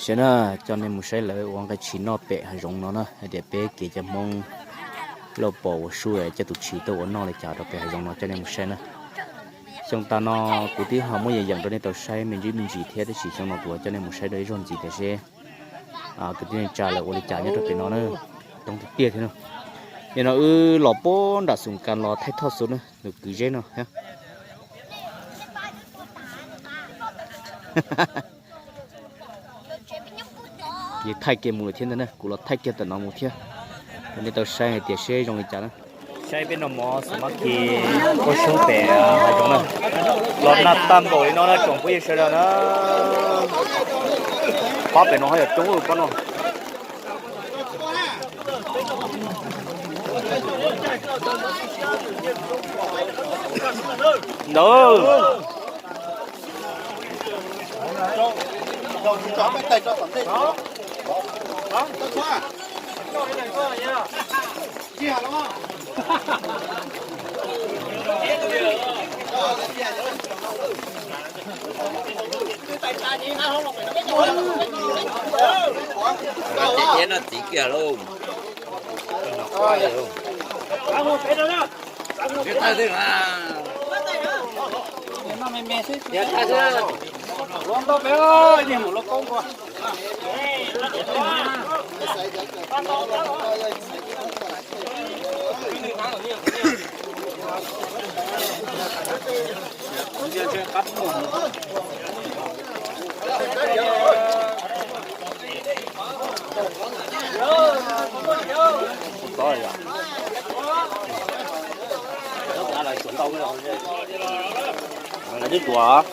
Saib na, coj nej mus saib lawv ua nqaij tshis noj pem hav zoov no na, hais tias peb kev cov Hmoob Lauj Pov ua su coj tus tshis tuaj ua noj li cas rau pem hav zoov no coj nej mus saib na. Xyoo tas no kuv twb ho muab yeem yeem rau nej tau saib me ntsis me ntsis thiab, tab sis xyoo no kuv coj nej mus saib dua ib zaug ntxiv tias seb kwv tij neej tsa lawv ua li cas nyob rau pem no na. Coob tiag tiag thiab na. Nim no wb los puag nram Xus Kas los thaij thoj xu na, nws kwv zeb no thiab. Yeej thaij kiag mus lawm thiab ntag na, kuv los thaij kiag ntawm no mus thiab, rau nej tau saib hais tias seb zoo li cas na. Saib peb noj mov xav mab khi ua su pem hav zoov na. Los nag tag npaum li no na tsoom phooj ywg sawv daws na. Pab pem no ho yog coob ua pab no. Ntawd. Ces no txiv kiag lauj. Twb tuav.